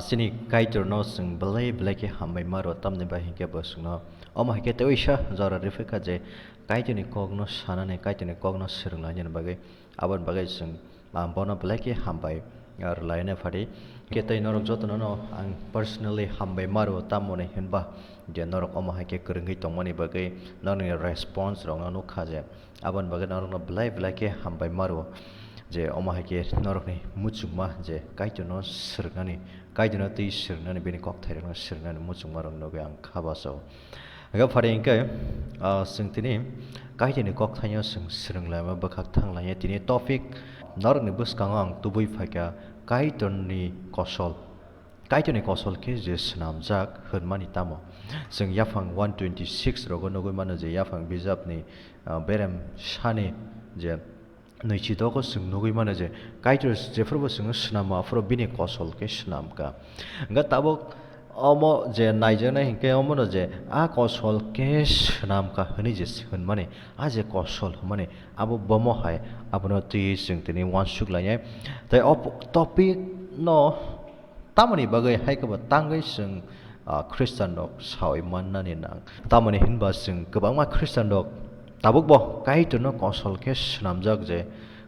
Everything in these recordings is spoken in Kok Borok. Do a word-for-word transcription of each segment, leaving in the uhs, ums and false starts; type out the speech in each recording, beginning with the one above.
Chini Kaitorno chwng belai belai khe hambai ma rwo, tamni bai hinkhe bo chwngno omo hai khe teisa jora rwphai kha je Kaitorni kokno sanani, Kaitorni kokno swrwng lainani bagwi, aboni bagwi chwng, ah, bono belai khe hambai, ah, rwlaina phadi. Khe tei norok jotono no ang personally hambai ma rwo, tamoni hinba je norok omo hai khe kwrwngwi tongmani bagwi norokni response rokno nukha je. Aboni bagwi norokno belai belai khe hambai ma rwo je omo hai khe norokni muchungma je Kaitorno swrwngnani, Kaitorno twi swrwngnani, bini kokthairokno swrwngnani muchungma rok nugwi ang kha bacha o. Hwnkhe phari hwnkhe, ah, chwng tini Kaitorni kokthaino chwng swrwng laima bwkhak thang lainai. Tini topic norokni bwskango ang tubui phaikha Kaitorni kosol. Kaitorni kosol khe je swnamjak hwnmani tamo? Chwng yaphang one twenty-six rogo nugwi mano je yaphang bijapni, ah, berem sani je nwichi dogo chwng nugwi mano je Kaitor jephuru bo chwngno swnamo, aphuru bini kosol khe swnamkha. Hwnkhe tabuk omo je naijaknai hinkhe omono je a kosol khe swnamkha hwnwi je hwnmani, a je kosol hwnmani abo bomo hai abono twiwi chwng tini uansuk lainai. Tei o topic no tamoni bagwi hai khe bo tangwi chwng, ah, Khristian rok saui mannani nang. Tamoni hinba chwng kwbangma Khristian rok tabukbo Kaitorno kosol khe swnamjak je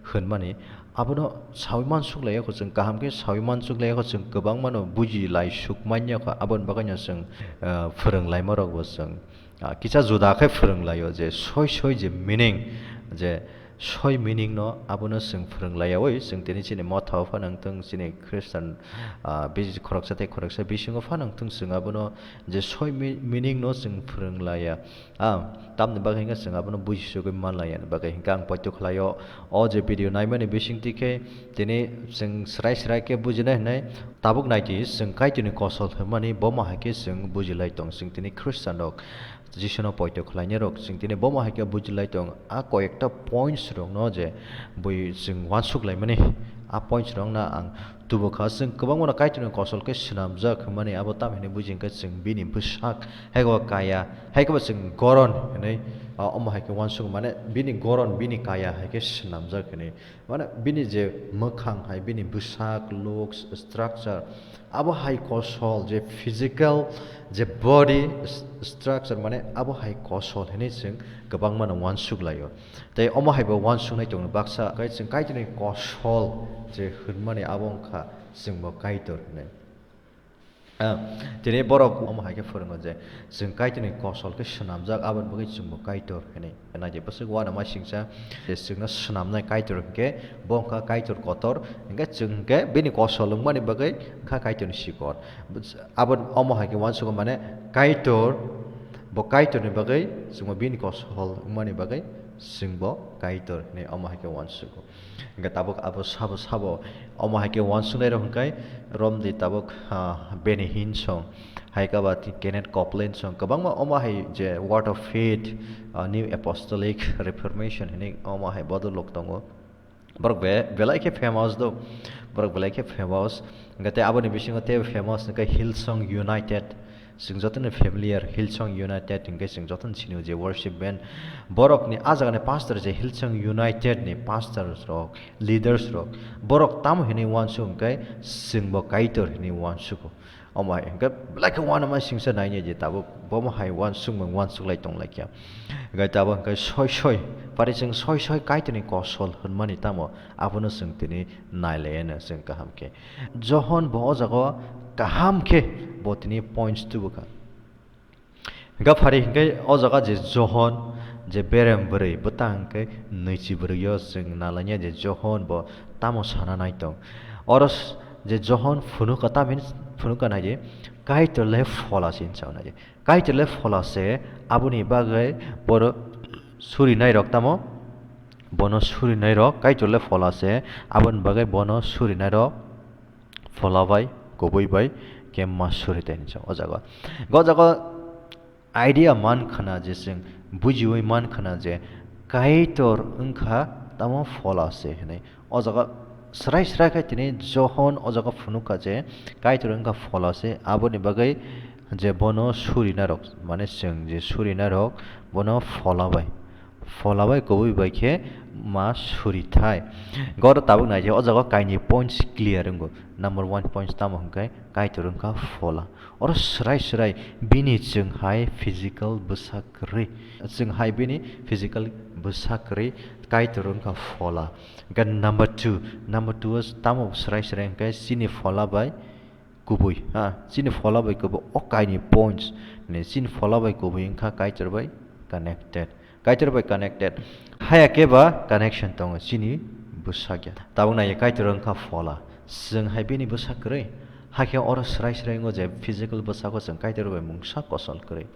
hwnmani, abono saui mansuk lai kho chwng, kaham khe saui mansuk lai kho chwng, kwbangmano buji lai suk manya kho, aboni bagwino chwng, ah, phwrwng laima rokbo chwng, ah, kisa juda khe phwrwng laio je soi soi je meaning, je soi meaning no abono chwng phwrwng laiyaui chwng tini chini motha o phano wngthung, chini Khristian, ah, bisi khoroksa tei khoroksa bisingo phano wngthung, chwng abono je soi mi-, meaning no chwng phwrwng laiya. Ah, tamni bagwi hwnkhe chwng abono buji sugwi man laiya ni bagwi hwnkhe ang poito khlaio. O je video naimani bisingtwi khe tini chwng srai srai khe bujinai hwnwi tabuk naidi chwng Kaitorni kosol hwnmani bomo hai khe chwng bujilai tong, chwng tini Khristian rok Jisuno poito khlainai rok chwng tini bomo hai khe bujilai tong. A koyekta points rokno je bui chwng uansuk laimani, a points rokno ang tubu kha. Chwng kwbangmano Kaitorni kosol khe swnamjak hwnmani abo tamo hwnwi buji hwnkhe chwng bini bwsak, hai khe bo kaya, hai khe bo chwng goron hwnwi, ah, omo hai khe uansuk mane bini goron, bini kaya hai khe swnamjak hwnwi. Mane bini je mwkhang hai, bini bwsak, looks, structure, abo hai kosol je physical je body s-, structure, mane abo hai kosol hwnwi chwng kwbangmano uansuk laio. Tei omo hai bo uansuknai tongo baksa, kai chwng Kaitorni kosol je hwnmani abo wngkha chwngbo Kaitor hwnwi. Ah, tini borok omo hai khe phwrwngo je chwng Kaitorni kosol khe swnamjak, aboni bagwi chwngbo Kaitor hwnwi. Naidi bwswk uanama singsa je chwngno swnamnai Kaitor hwnkhe bo wngkha Kaitor kotor, hwnkhe chwng hwnkhe bini kosol wngmani bagwi wngkha Kaitorni sikor. Abo omo hai khe uansugo, mane Kaitor, bo Kaitorni bagwi chwngbo bini kosol wngmani bagwi chwngbo Kaitor hwnwi omo hai khe uansugo. Hwnkhe tabuk abo sabo sabo omo hai khe uansuknai rok hwnkhe romdi tabuk, ah, Benny Hinn song, hai khe ba Kenneth Copeland song, kwbangma omo hai je Word of Faith, ah, New Apostolic Reformation hwnwi omo hai bodol rok tongo. Borok be-, belai khe famous do, borok belai khe famous. Hwnkhe tei aboni bisingo tei famous hwnkhe Hillsong United. Chwng jotono familiar, Hillsong United hwnkhe chwng jotono sinio je worship band. Borokni ah jagani pastor je Hillsong United ni pastor rok, leaders rok, borok tamo hwnwi uansuk hwnkhe chwngbo Kaitor hwnwi uansugo. Omo hai hwnkhe belai khe uanama singsa nainai je tabuk bomo hai uansukmung uansuklai tonglaikha. Hwnkhe tabuk hwnkhe soi soi, pari chwng soi soi Kaitorni kosol hwnmani tamo abono chwng tini nailaiyano chwng kaham khe. Johon bo o jaga kaham khe bo tini points tubukha. Hwnkhe phari hwnkhe o jaga je Johon je berem bwrwi bwtang hwnkhe nwichi bwrwio chwng nalainai je Johon bo tamo sana nai tong. Oro s-, je Johon phunukha tamhin phunukha nai je Kaitor le phola se hinwi sao nai je. Kaitor le phola se, aboni bagwi bono surinai rok tamo, bono surinai rok, Kaitor le phola se, aboni bagwi bono surinai rok phola bai, kubui bai khe ma suri tai hinwi sao o jaga. O jaga idea man khna je chwng bujiui man khna je Kaitor wngkha tamo phola se hwnwi. O jaga srai srai khe tini Johon o jaga phunukha je Kaitor wngkha phola se, aboni bagwi je bono surinai rok, mane chwng je surinai rok bono phola bai, Phola bai kubui bai khe ma suri thai. Goro tabuk nai je o jaga kaini points clear wngo. Number one points tamo hwnkhe Kaitor wngkha phola. Oro srai srai bini chwng hai physical bwsa kwrwi. Chwng hai bini physical bwsa kwrwi Kaitor wngkha phola. Hwnkhe number two, number two o tamo srai srai hwnkhe chini phola bai kubui, ha, chini phola bai kubui o kaini points ni chini phola bai kubui wngkha Kaitor bai connected. Kaitor bai connected. Haya khe ba connection tongo chini bwsakya. Tabuk nai Kaitor wngkha phola. Chwng hai bini bwsak kwrwi. Hakhe oro srai srai wngo je physical bwsako chwng Kaitor bai mungsa kosol kwrwi.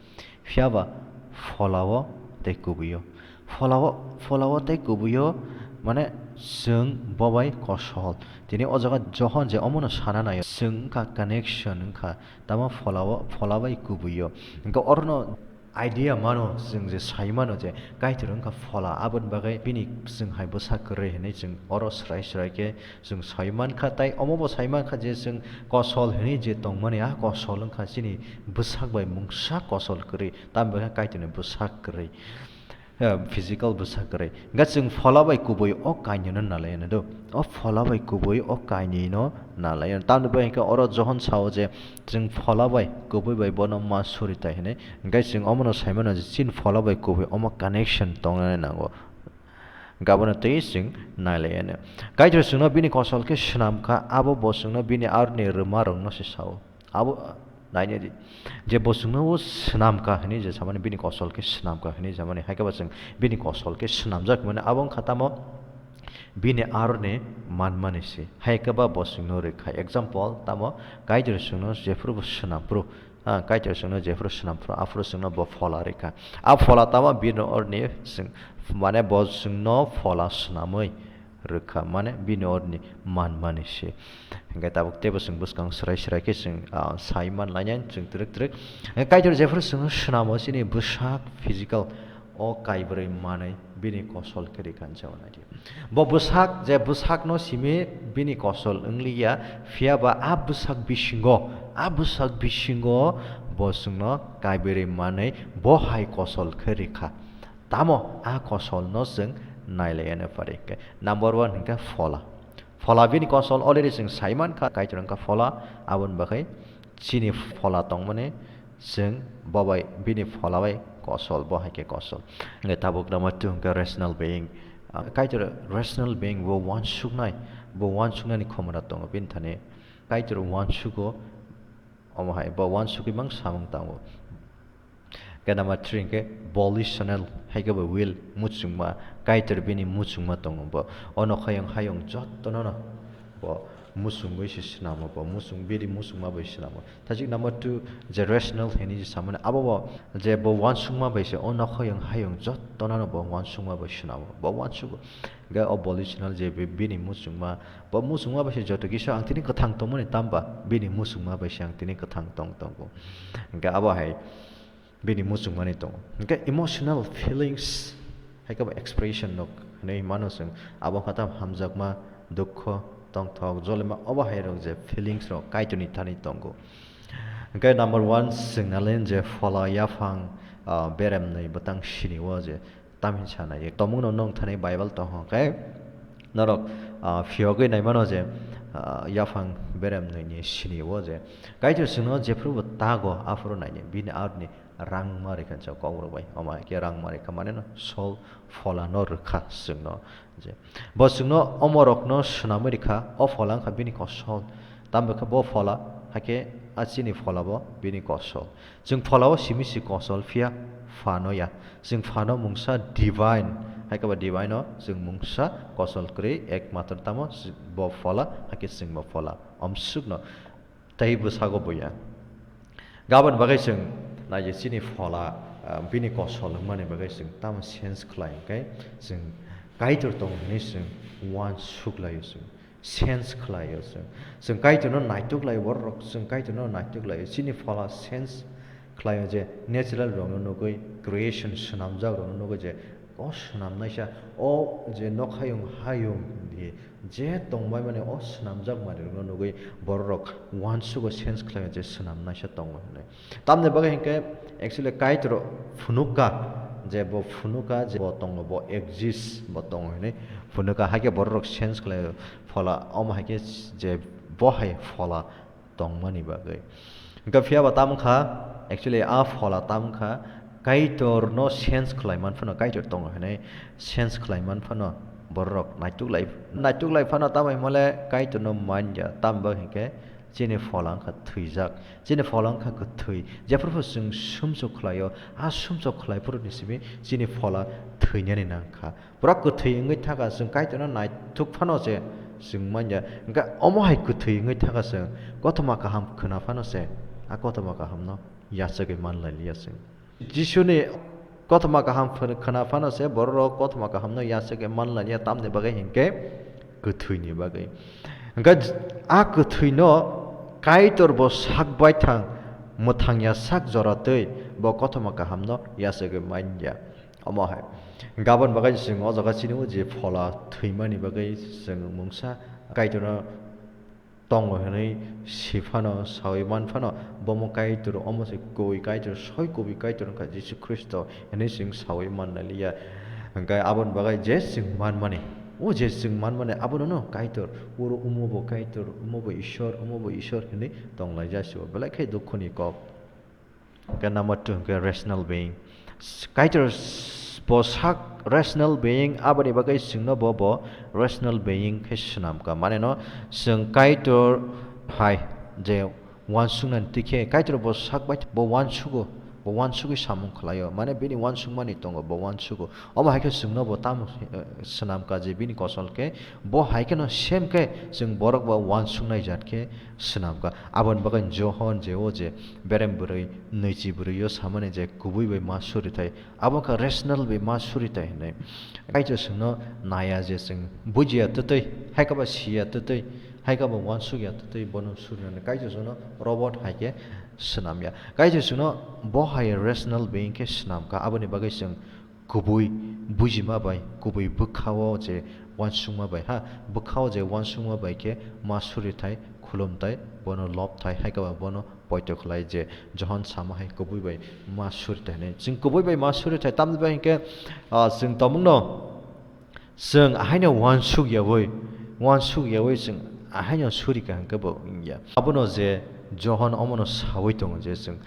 Phiya ba pholao tei kubuio. Pholao, pholao tei kubuio mane chwng bo bai kosol. Tini o jaga Johon je omono sana naio. Chwng wngkha connection wngkha. Tamo pholao, phola bai kubuio. Hwnkhe orono idea mano, chwng je sai mano je Kaitor wngkha phola, aboni bagwi bini chwng hai bwsa kwrwi hinwi chwng oro srai srai khe chwng sai mankha, tei omo bo sai mankha je chwng kosol hinwi je tongmani, a kosol wngkha chini bwsak bai mungsa kosol kwrwi, tamni bagwi Kaitorni bwsak kwrwi. Eh, physical bwsa kwrwi. Hwnkhe chwng phola bai kubui o kainwino nalaiyano do. O phola bai kubui o kainwino nalaiyano. Tamni bagwi hwnkhe oro Johon sao je chwng phola bai kubui bai bono ma suri tai hinwi. Hwnkhe chwng omono saimano je chini phola bai kubui omo connection tongnani nango. Hwnkhe abono twi chwng nalaiyano. Kaitor chwngno bini kosol khe swnamkha, abo bo chwngno bini aroni rwmarokno se sao. Abo, naina di. Je bo chwngno o swnamkha hinwi je samani, bini kosol khe swnamkha hinwi samani, hai khe ba chwng bini kosol khe swnamjak mani, abo wngkha tamo bini aroni manmani se. Hai khe ba bo chwngno rwkha. Example, tamo Kaitor chwngno jephuru bo swnam phuru, ha, Kaitor chwngno jephuru swnam phuru, aphuru chwngno bo phola rwkha. A phola tamo bini aroni chwng, mane bo chwngno phola swnamwi rwkha, mane bini orni manmani se. Hwnkhe tabuk teibo chwng bwskang srai srai khe chwng, ah, sai man lainai chwng twrwk twrwk. Hwnkhe Kaitor jephuru chwngno swnamo chini bwsak physical o kaibrwi manwi bini kosol khe rwkha hwnwi sao naidi. Bo bwsak je bwsakno simi bini kosol wngliya, phiya ba a bwsak bisingo, a bwsak bisingo bo chwngno kaibrwi manwi bo hai kosol khe rwkha. Tamo a kosolno chwng nailaiyano pari hwnkhe number one hwnkhe phola. Phola bini kosol already chwng sai mankha, Kaitor wngkha phola, aboni bagwi chini phola tongmani chwng bo bai bini phola bai kosol, bo hai khe kosol. Hwnkhe tabuk number two hwnkhe rational being. Ah, Kaitor rational being, bo uansuknai, bo uansuknani khomora tongo bini thani. Kaitor uansugo, omo hai bo uansugwi mang samung tango. Hwnkhe number three hwnkhe volitional, hai khe bo will, muchungma, Kaitor bini muchungma tongo bo. O nokhayung hayung jottono no bo muchungwi se swnamo bo, muchung, bini muchungma bai swnamo. Thajik number two je rational hinwi je samani, abo bo je bo uansukma bai se o nokhayung hayung jottono no bo uansukma bai swnamo, bo uansugo. Hwnkhe o volitional je bi-, bini muchungma, bo muchungma bai se joto kisa ang tini kwthang tongmani, tamba bini muchungma bai se ang tini kwthang tong tongo. Hwnkhe abo hai bini muchungmani tongo. Hwnkhe emotional feelings hai khe bo expression rok hinwi mano chwng. Abo wngkha tamo hamjakma, dukho, tongthok, jolima, obo hai rok je feelings rok Kaitorni thani tongo. Hwnkhe number one chwng nalen je phola, yaphang, ah, beremnwi bwtang sini o je tamni sana ye. Tomungno nwng thani Bible tong hwnkhe norok, ah, phiyogwi naimano je, ah, yaphang beremnwini sini o je Kaitor chwngno jephuru bo tago aphuru naini bini aroni rangma rikha, kokborok bai. Omo hai khe rangma rikha mane no sol phola no rwkha chwngno. Je bo chwngno omorokno swnamwi rikha, o phola wngkha bini kosol. Tamo khe bo phola, hakhe a chini phola bo bini kosol. Chwng pholao simi si kosol, phiya phano ya. Chwng phano mungsa divine, hai khe bo divine o chwng mungsa kosol kwrwi, ekmatro tamo si-, bo phola, hakhe chwng bo phola. Omsukno tei bwsago bo ya. Gabon bagwi chwng nai je chini phola, ah, bini kosol wngmani bagwi chwng tamo sense khlai hwnkhe chwng Kaitor tongo hinwi chwng uansuk laio chwng. Sense khlaio chwng. Chwng Kaitorno naituk laio borok, chwng Kaitorno naituk laio. Chini phola sense khlaio je natural rokno nugwi, creation swnamjak rokno nugwi je o swnamnaisa, o je nokhayung hayung di je tongbai mani o swnamjak manwi rokno nugwi borok uansugo sense khlaio je swnamnaisa tongo hinwi. Tamni bagwi hinkhe actually Kaitor phunukha je bo phunukha, je bo tongo, bo exist, bo tongo hinwi phunukha, haikhe borok rok sense khlai phola, omo haikhe je bo hai phola tongmani bagwi. Hwnkhe phiya ba tamo kha, actually a phola tamo kha, Kaitor no sense khlai man phano, Kaitor tongo hinwi sense khlai man phano borok rok naituk lai, naituk lai phano, tamo himole Kaitor no manya, tamo ba hinkhe chini phola wngkha thwijak, chini phola wngkha kwthwi. Jephru pho chwng sumsok khlaio, a sumsok khlai phuru ni simi chini phola thwinani nangkha. Borok kwthwi wngwi thaka chwng Kaitorno naithok phano se chwng manya. Hwnkhe omo hai kwthwi wngwi thaka chwng kothoma kaham khwna phano se a kothoma kahamno yachagwi man lai liya chwng. Jisuni kothoma kaham phwr-, khwna phano se borok rok kothoma kahamno yachagwi man lai liya, tamni bagwi hinkhe kwthwini bagwi. Hwnkhe a kwthwino Kaitor bo sak baithang mwthangya sak jora twi bo kothoma kahamno yachagwi man ya. Omo hai. Gabon bagwi chwng o jaga chini o je phola thwimani bagwi chwng mungsa Kaitorno tongo hwnwi si phano, saui man phano, bomo Kaitor, omo se kubui Kaitor, soi kubui Kaitor wngkha Jisu Khristo hwnwi chwng saui man nai liya. Hwnkhe aboni bagwi je chwng manmani, o je chwng manmani abono no Kaitor, oro omo bo Kaitor, omo bo Ishwar, omo bo Ishwar hwnwi tong lai ja se o. Belai khe dukhoni kok. Hwnkhe number two hwnkhe rational being. Kaitor s-, bo sak rational being, aboni bagwi chwngno bo, bo rational being khe swnam kha. Mane no chwng Kaitor hai je uansuknani twi khe Kaitor bo sak bai bo uansugo, bo uansugwi samung khlaio. Mane bini uansukmani tongo, bo uansugo. Omo hai khe chwngno bo tamo, eh, swnam kha je bini kosol khe bo hai kheno same khe chwng borok bo uansuknai jat khe swnam kha. Aboni bagwi Johon je o je berem bwrwi, nwichi bwrwi o samani je kubui bai ma suri thai, abo wngkha rational bai ma suri thai hinwi. Kaitor chwngno naya je chwng bujiya twtwi, hai khe ba siya twtwi, hai khe ba uansukya twtwi bono surinani Kaitor chwngno robot hai khe swnam ya. Kaitor chwngno bo hai rational being khe swnam kha, aboni bagwi chwng kubui bujima bai, kubui bwkha-o je uansukma bai, ha, bwkha-o je uansukma bai khe ma suri thai, khulum thai, bono lob thai, hai khe ba bono poito khlai je Johon sama hai kubui bai ma suri thai hinwi. Chwng kubui bai ma suri thai tamni bai hinkhe, ah, chwng tongmungno chwng ahaino uansuk yaui, uansuk yaui chwng ahaino suri kha hinkhe bo wngya. Abono je Johon omono saui tongo je chwng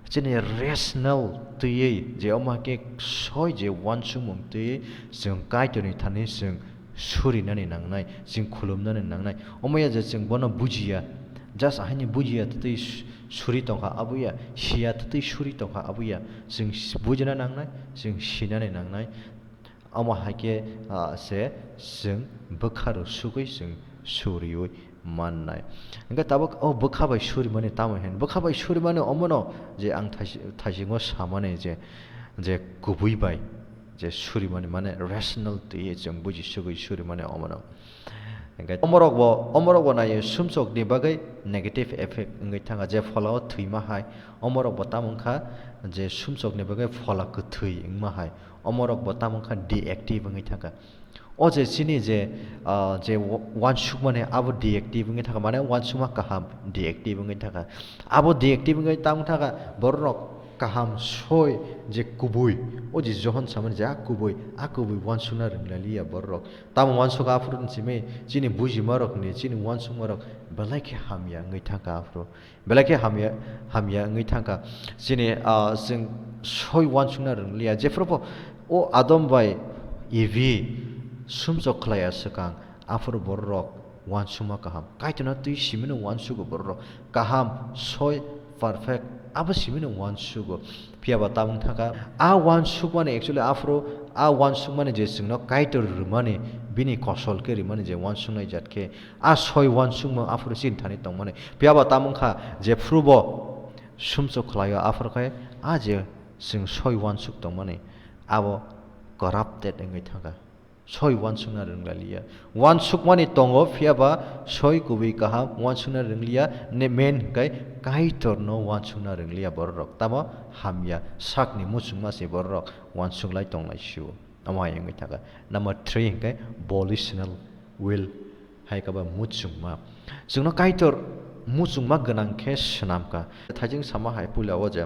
chini rational twiwi je omo hai khe soi je uansukmung twiwi chwng Kaitorni thani chwng surinani nangnai, chwng khulumnani nangnai. Omo ya je chwng bono bujiya, just ahaini bujiya twtwi su-, suri tongkha abo ya, siya twtwi suri tongkha abo ya, chwng s-, bujina nangnai, chwng sinani nangnai. Omo hai khe, ah, se chwng bwkha rw sugwi chwng suriui mannai. Hwnkhe tabuk o bwkha bai surimani tamo hin? Bwkha bai surimani omono je ang thaisi-, thaisingo samani je, je kubui bai je surimani, mane rational twiwi chwng buji sugwi surimani omono. Hwnkhe omorokbo, omorokbo naiwi sumsokni bagwi negative effect wngwi thangkha, je pholao thwima hai, omorokbo tamo wngkha je sumsokni bagwi phola kwthwi wngma hai, omorokbo tamo wngkha deactive wngwi thangkha. O je chini je, ah, je wa-, uansukmani abo deactive wngwi thangkha, mane uansukma kaham deactive wngwi thangkha. Abo deactive wngwi tamo thangkha, borok rok kaham soi je kubui, o je Johon samani je a kubui, a kubui uansukna rwnglailiya borok rok. Tamo uansuk aphuru simi chini bujima rokni, chini uansukma rok belai khe hamya wngwi thangkha aphuru. Belai khe hamya, hamya wngwi thangkha. Chini, ah, chwng soi uansukna rwngliya. Jephru pho o Adam bai Evi sumsok khlaiya swkang, aphuru borok rok uansukma kaham. Kaitorno twi simino uansugo borok rok. Kaham, soi, perfect, abo simino uansugo. Phiya ba tabuk thangkha, a uansukmani, actually, aphuru a uansukmani je chwngno Kaitor rwmani, bini kosol khe rwmani je uansuknai jat khe, a soi uansukmung aphuru chini thani tongmani. Phiya ba tamo wngkha, jephru bo sumsok khlaio, aphuru khe a je chwng soi uansuk tongmani, abo corrupted wngwi thangkha. Soi uansukna rwnglailiya. Uansukmani tongo, phiya ba soi kubui kaham uansukna rwngliya, ne main hwnkhe Kaitorno uansukna rwngliya borok rok. Tamo hamya sakni muchungma se borok rok uansuk lai tong lai sio. Omo hai wngwi thangkha. Number three hwnkhe volitional will, hai khe ba muchungma. Chwngno Kaitor muchungma gwnang khe swnam kha. Thaijwng sama hai puila o je,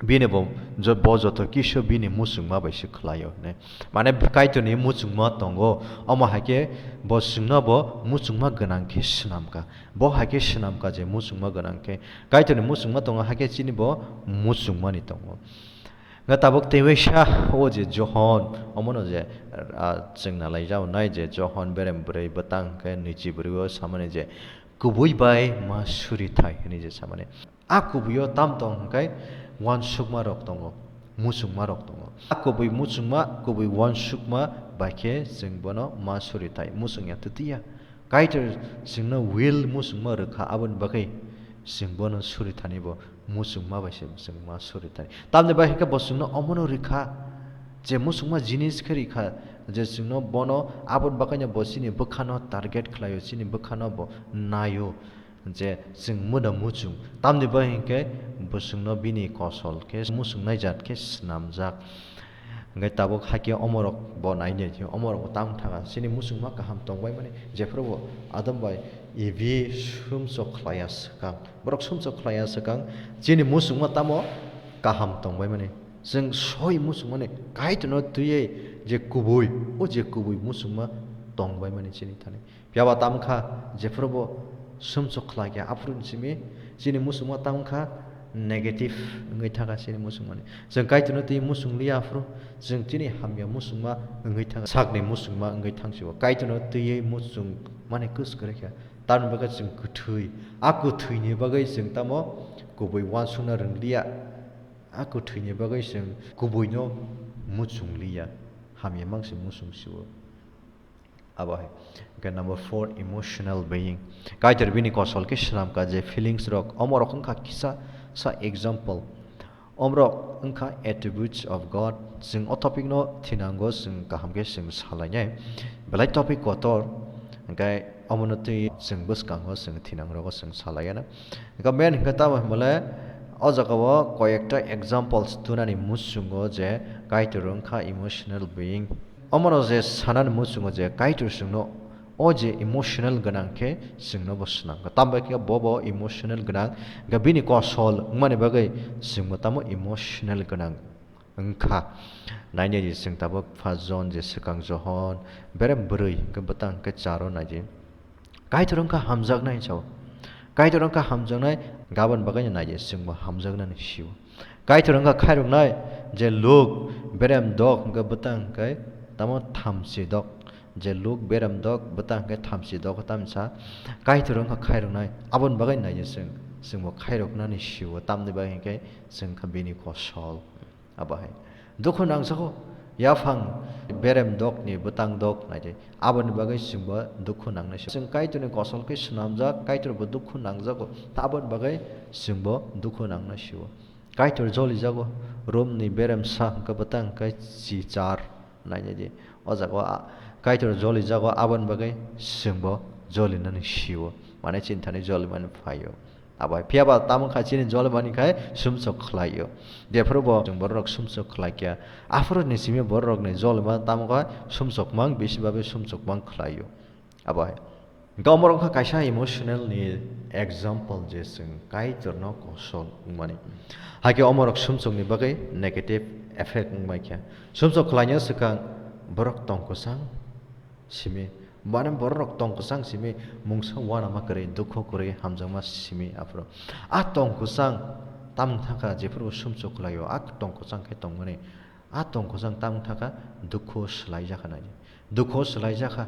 bini bo jo-, bo joto kisu bini muchungma bai se khlaio hwnwi. Mane Kaitorni muchungma tongo, omo hai khe bo chwngno bo muchungma gwnang khe swnam kha. Bo hai khe swnam kha je muchungma gwnang khe. Kaitorni muchungma tongo, hai khe chini bo muchungmani tongo. Nga tabuk tei waisa o je Johon, omono je, ah, chwng nalai jaonai je Johon berem bwrwi bwtang khe nwichi bwrwi o samani je kubui bai ma suri thai hwnwi je samani. A kubui o tam tong hwnkhe uansukma rok tongo, muchungma rok tongo. A kubui muchungma, kubui uansukma bai khe chwng bono ma suri thai, muchung ya twtwi ya. Kaitor chwngno will muchungma rwkha, aboni bagwi chwng bono suri thani bo muchungma bai se chwng ma suri thani. Tamni bai hwnkhe bo chwngno omono rwkha, je muchungma jinis khe rwkha, je chwngno bono aboni bagwino bo chini bwkhano target khlaio, chini bwkhano bo naio, je chwng muna muchung. Tamni bai hwnkhe bo chwngno bini kosol khe muchungnai jat khe swnamjak. Hwnkhe tabuk hakhe omorok bo nainai, omorok bo tamo thangkha, chini muchungma kaham tongbaimani, jephuru bo Adam bai Evi sumsok khlaiya swkang, borok sumsok khlaiya swkang, chini muchungma tamo kaham tongbaimani. Chwng soi muchungmani Kaitorno twiwi je kubui, o je kubui muchungma tongbaimani chini thani. Phiya ba tamo kha, jephuru bo sumsok khlai khe, aphuru ni simi chini muchungma tamo kha negative wngwi thangkha chini muchungmani. Chwng Kaitorno twiwi muchung liya aphuru, chwng chini hamya muchungma wngwi thangkha, sakni muchungma wngwi thangsibo. Kaitorno twiwi muchungmani kwswk kwrwi kha, tamni bagwi chwng kwthwi. A kwthwini bagwi chwng tamo kubui uansukna rwng liya, a kwthwini bagwi chwng kubuino muchung liya, hamya mang se muchung sibo. Abo hai. Hwnkhe number four, emotional being. Kaitor bini kosol khe swnam kha je feelings rok, omo rok wngkha kisa sa example. Omrok wngkha attributes of God. Chwng o topic no thinango chwng kaham khe chwng salainai. Belai topic kotor, hwnkhe omono twi chwng bwskango chwng thinangrogo chwng salaiya na. Hwnkhe main hwnkhe tamo hwnmale o jagao koyekta examples tunani muchungo je Kaitor wngkha emotional being. Omono je sanani muchungo je Kaitor chwngno o je emotional gwnang khe chwngno bo swnam kha. Tamo bai khe bo bo emotional gwnang, hwnkhe bini kosol wngmani bagwi chwngbo tamo emotional gwnang wngkha. Nainai di chwng tabuk first John je swkang Johon berem bwrwi hwnkhe bwtang hwnkhe charo naidi. Kaitor wngkha hamjaknai sao. Kaitor wngkha hamjaknai, gabon bagwino naidi chwngbo hamjaknani sio. Kaitor wngkha khairoknai, je Luk berem dok hwnkhe bwtang hwnkhe tamo thamchi dok. Je Luk berem dok bwtang hwnkhe thamchi dok tamsa. Kaitor wngkha khairoknai, aboni bagwi naidi chwng, chwngbo khairoknani sio, tamni bagwi hwnkhe chwng kha bini kosol. Abo hai. Dukhu nangjago, yaphang berem dokni bwtang dok naidi. Aboni bagwi chwngbo dukhu nangnai. Chwng Kaitorni kosol khe swnamjak, Kaitorbo dukhu nangjago. Aboni bagwi chwngbo dukhu nangnai sio. Kaitor jolijago, Romni berem sa hwnkhe bwtang hwnkhe chichar nainai di. O jaga o a-, Kaitor jolijago, aboni bagwi chwngbo jolinani sio. Mane chini thani jolimani phaio. Abo hai. Phiya ba tamo kha chini jolimani khai sumsok khlaio. Jephuru bo chwng borok sumsok khlai kha, aphuru ni simi borok ni jolima tamo kha sumsok mang, bisi babe sumsok mang khlaio. Abo hai. Hwnkhe omorok wngkha kaisa emotional ni example je chwng Kaitorno kosol wngmani. Hakhe omorok sumsokni bagwi negative effect wngmai kha. Sumsok khlaina swkang borok tong kwchang simi. Mane borok tong kwchang simi, mungsa uanama kwrwi, dukhu kwrwi, hamjakma simi aphuru. A tong kwchang tamung thangkha jephuru sumsok khlaio, a tong kwchang khe tongmani. A tong kwchang tamung thangkha dukhu swlaijakha nai. Dukhu swlaijakha,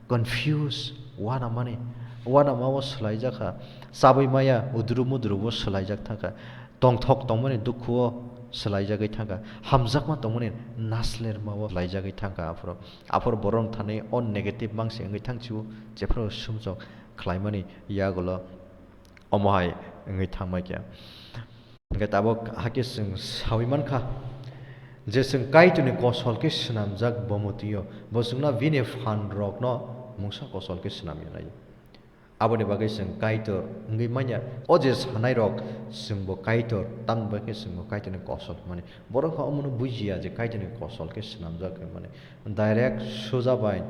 confuse, uanamani, uanamao swlaijakha, chabwi maya, udru mudrubo swlaijak thangkha, tongthok tongmani dukhuo swlaijagwi thangkha, hamjakma tongmani naslermao swlaijagwi thangkha aphuru. Aphuru borok thani o negative mangse wngwi thangchio, jephuru sumsok khlaimani yagulo omo hai wngwi thangmai khe. Hwnkhe tabuk hakhe chwng saui mankha je chwng Kaitorni kosol khe swnamjak bo mwtwio, bo chwngno bini phan rokno mungsa kosol khe swnamya lai. Aboni bagwi chwng Kaitor wngwi manya. O je sanai rok chwngbo Kaitor, tamni bagwi chwngbo Kaitorni kosol hwnmani. Borok kha omono bujiya je Kaitorni kosol khe swnamjak hwnmani. Direct suja bai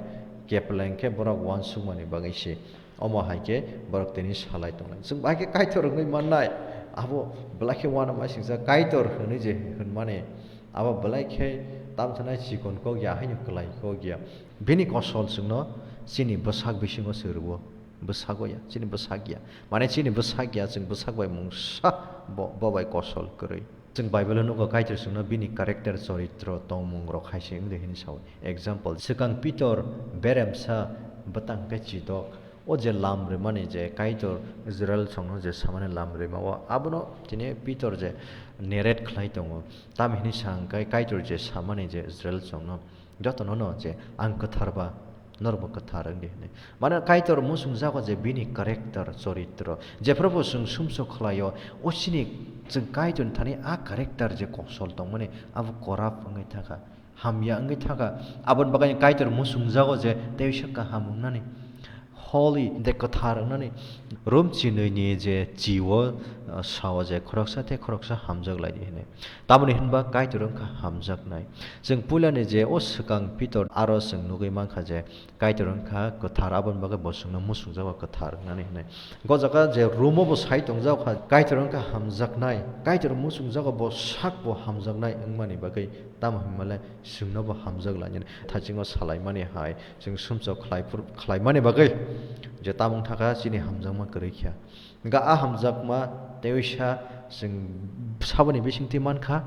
kepleng khe borok uansukmani bagwi se. Omo hai khe borok tini salai tongnai. Chwng bai khe Kaitor wngwi mannai. Abo belai khe uanama singsa Kaitor hwnwi je hwnmani, abo belai khe tamsanai chikon kok ya, haino kwlai kok ya. Bini kosol chwngno chini bwsak bisingo se rwo. Bwsago ya, chini bwsak ya. Mane chini bwsak ya, chwng bwsak bai mungsa bo, bo bai kosol kwrwi. Chwng Bible-o nugo Kaitor chwngno bini character, choritro, tongmung rok hai se wngdi hini sao. Example, swkang Pitor beremsa bwtang khe chidok. O je lam rimani je Kaitor Israel songno je samani lam rima o, abono tini Pitor je narrate khlai tongo. Tamo hini sa hwnkhe Kaitor je samani je Israel songno jotono no je ang kwthar ba, norokbo kwthar wng di hwnwi. Mane Kaitor muchungjago je bini character, choritro, jephru bo chwng sumsok khlaio, o chini chwng Kaitorni thani a character je kosol tongmani, abo corrupt wngwi thangkha, hamya wngwi thangkha. Aboni bagwi Kaitor muchungjago je teisa kaham wngnani, holy, de kwthar wngnani. Rom chinwi ni je chi o, uh, sao je khoroksa tei khoroksa hamjak lai di hwnwi. Tamoni hwnba Kaitor wngkha hamjaknai. Chwng puilani je o swkang Pitor aro chwng nugwi mankha je Kaitor wngkha kwthar, aboni bagwi bo chwngno muchungjago kwthar wngnani hwnwi. Go jaga je Romo bo sai tongjak kha, Kaitor wngkha hamjaknai, Kaitor muchungjago bo sak bo hamjaknai wngmani bagwi, tamo hwnmale chwngno bo hamjak lainani thaichingno salaimani hai chwng sumsok khlai phur-, khlaimani bagwi je tamo wngthakha chini hamjakma kwrwi kha. Hwnkhe a hamjakma teisa chwng saboni bisingtwi mankha,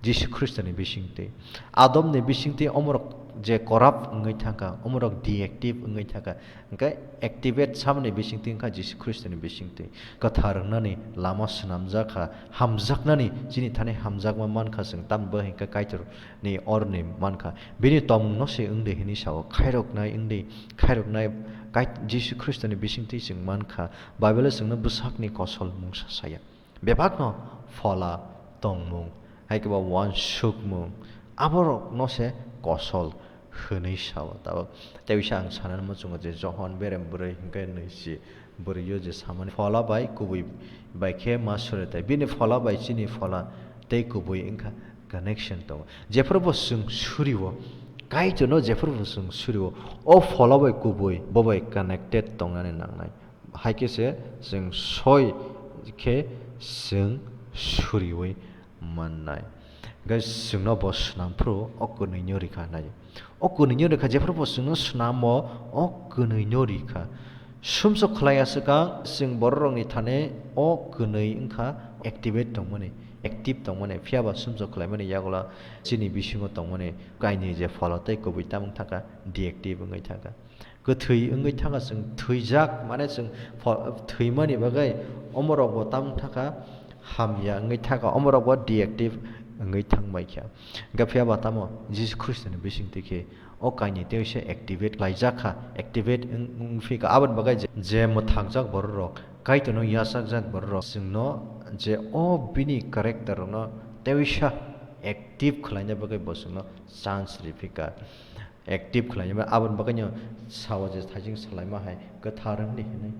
Jisu Khristoni bisingtwi. Adomni bisingtwi omorok je corrupt wngwi thangkha, omorok deactive wngwi thangkha, hwnkhe activate saboni bisingtwi wngkha Jisu Khristoni bisingtwi. Kwthar wngnani lama swnamjakha, hamjaknani chini thani hamjakma mankha chwng, tamni bagwi hwnkhe Kaitor ni orni mankha. Bini tongmungno se wngdi hwnwi sao, khairoknai wngdi, khairoknai Kait-, Jisu Khristoni bisingtwi chwng mankha. Bible-o chwngno bwsakni kosol mungsa saya. Bebakno phola tongmung, hai khe ba uansukmung, aborokno se kosol hwnwi sao. Tabuk tei bisa ang sanani muchungo je Johon berem bwrwi hwnkhe nwi si. Bwrwi o je samani phola bai kubui bai khe ma suri tai. Bini phola bai chini phola tei kubui wngkha connection tongo. Jephru bo chwng suri o, Kaitorno jephru bo chwng suri o, o phola bai kubui bo bai connected tongnani nangnai. Hai khe se chwng soi khe chwng suriui mannai. Hwnkhe chwngno bo swnam phuru o kwnwino rikha nai. O kwnwino rikha, jephru bo chwngno swnamo, o kwnwino rikha. Sumsok khlai aswk ang, chwng bororokni thani o kwnwi wngkha activate tongmani, active tongmani, phiya ba sumsok khlaimani yagulo chini bisingo tongmani kainwi je phola tei kubui tamung thangkha, deactive wngwi thangkha. Kwthwi wngwi thangkha, chwng thwijak, mane chwng pho-, thwimani bagwi omorokbo tamung thangkha, hamya wngwi thangkha, omorokbo deactive wngwi thangbaikha. Hwnkhe phiya ba tamo Jisu Khristoni bisingtwi khe o kainwi tei se activate khlaijak kha, activate wng-, wngphi kha. Aboni bagwi je, je mwthangjak bororok, Kaitorno yachakjak bororok, chwngno je o bini character rokno teisa active khlaina bagwi bo chwngno chance riphi kha. Active khlaina bagwi, aboni bagwino sao je thaiching salaima hai kwthar wngdi hwnwi,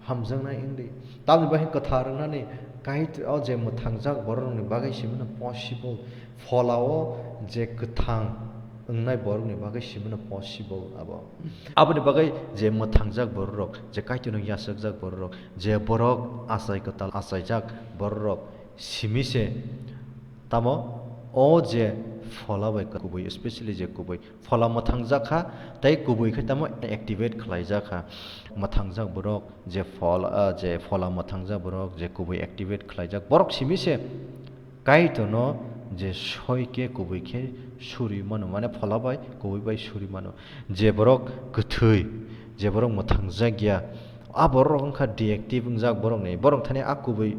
hamjaknai wngdi. Tamoni bagwi kwthar wngnani Kaitor o je mwthangjak bororokni bagwi se mano possible, phola o je kwthang wngnai borokni bagwi se mano possible abo. Aboni bagwi je mwthangjak bororok, je Kaitorno yachakjak bororok, je borok achai kwtal achaijak bororok simi se tamo o je phola bai kubui, especially je kubui phola mwthangjak kha, tei kubui khe tamo activate khlaijak kha. Mwthangjak borok je phola, ah, je phola mwthangjak borok je kubui activate khlaijak borok simi se Kaitorno je soi khe kubui khe suri mano, mane phola bai kubui bai suri mano. Je borok kwthwi, je borok mwthangjak ya, a borok wngkha deactive wngjak borokni, borok thani a kubui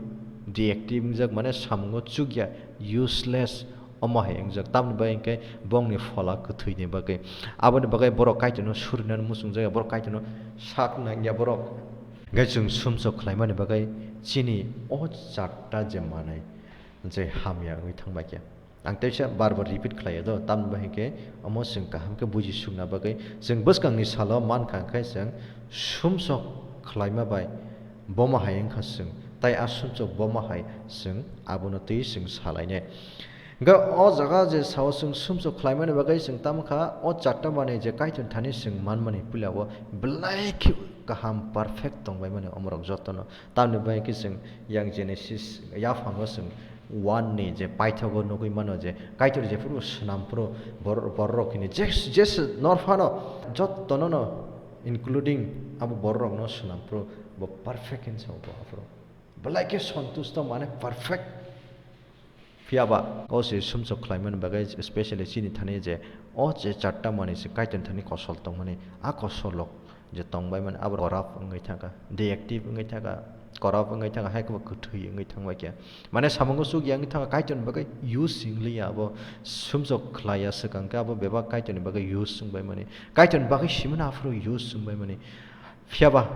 deactive wngjak, mane samungo chukya, useless, omo hai wngjak. Tamoni bai hwnkhe bongni phola kwthwini bagwi, aboni bagwi borok Kaitorno surinani muchungjak ya, borok Kaitorno sak nangya borok. Hwnkhe chwng sumsok khlaimani bagwi chini o charta je manwi je hamya wngwi thangbaikha. Ang teisa bar bar repeat khlaio do, tamni bahai khe omo chwng kaham khe buji sukna bagwi chwng bwskangni salo mankha, hwnkhe chwng sumsok khlaima bai bomo hai wngkha chwng, tai a sumsok bomo hai chwng abono twi chwng salainai. Hingke o jaga je sao chwng sumsok khlaimani bagwi chwng tamo kha, o charta manwi je Kaitor thani chwng manmani puila o belai khe kaham perfect tongbaimani omorok jotono. Tamni bagwi khe chwng yang Genesis yaphango chwng one ni je paithago nugwi mano je Kaitor jephuru swnam phuru bor-, bororok hini je, je norphano jotono no including abo bororokno swnam phuru bo perfect hinwi sao bo aphuru. Belai khe sontusto mane perfect. Phiyaba o se sumsok khlaimani bagwi specially chini thani je o je charta manwi se Kaitor thani kosol tongmani, a kosolrok je tongbaimani abo corrupt wngwi thangkha, deactive wngwi thangkha, corrupt wngwi thangkha, hai khebo kwthwi wngwi thangbaikha. Mane samungo chukya wngwi thangkha, Kaitorni bagwi use wng liya abo sumsok khlaiya swkang khe abo bebak Kaitorni bagwi use wngbaimani, Kaitorni bagwi simano aphuru use wngbaimani. Phiyaba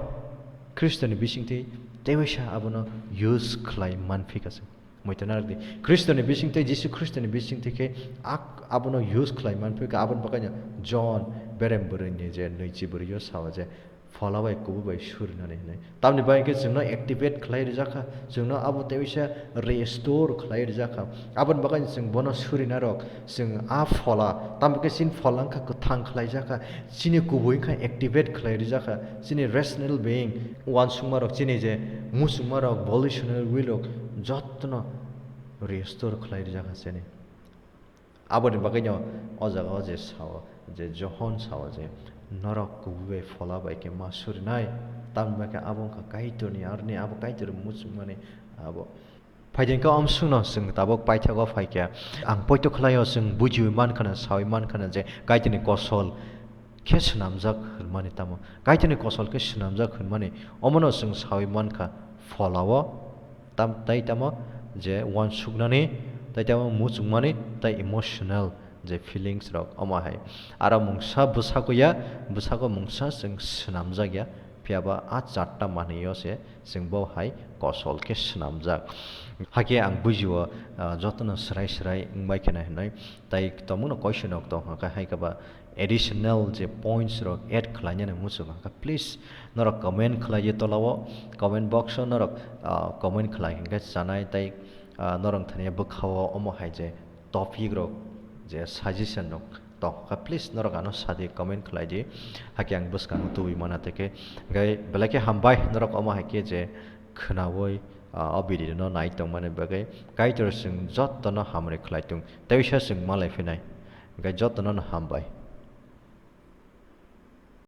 Khristoni bisingtwi teisa abono use khlai manphika se. Muitu narwkdi. Khristoni bisingtwi, Jisu Khristoni bisingtwi khe ak-, abono use khlai manphika, aboni bagwino John berem bwrwini je nwichi bwrwio sao je, "Phola bai kubui bai surinani," hinwi. Tamni bagwi khe chwngno activate khlai rijak kha, chwngno abo teisa restore khlai rijak kha. Aboni bagwino chwng bono surinarok, chwng a phola, tamo khe chini phola wngkha kwthang khlaijakha, chini kubui wngkha activate khlai rijakha, chini rational being, uansukmarok, chini je muchungmarok, volitional will rok jotono restore khlai rijakha chini. Aboni bagwino o jaga o je sao, je Johon sao je, "Norok kubui bai phola bai khe ma surinai," tamni bagwi abo wngkha Kaitorni aroni, abo Kaitorni muchungmani abo. Phaidi hwnkhe omsongno chwng tabuk paithago phaikha. Ang poito khlaio, chwng bujiwi mankhana, sawi mankhana je Kaitorni kosol khe swnamjak hwnmani tamo. Kaitorni kosol khe swnamjak hwnmani omono chwng sawi mankha pholao tam-, tai tamo je uansuknani, tai tamo muchungmani, tai emotional je feelings rok omo hai. Aro mungsa bwsago ya, bwsago mungsa chwng swnamjak ya, phiyaba a charta manwio se chwng bo hai kosol khe swnamjak. Hakhe ang bujio, ah, jotono swrai swrai wngbai kheno hinwi. Tai tongmungno question rok tong kha, hai khe ba additional je points rok add khlainani muchung kha, please norok comment khlaiwi tolao, comment box o norok, ah, comment khlai hwnkhe chanai tai, ah, norok thani bwkhao omo hai je topic rok je suggestion rok tong kha, please norok ano sadi comment khlai di, hakhe ang bwskango tubui mana tei khe. Hwnkhe belai khe hambai norok omo hai khe je khwnaui, ah, o video no nai tongmani bagwi. Kaitor chwng jotono hamari khlai tung, teisa chwng malai phinai. Hwnkhe jotono no hambai.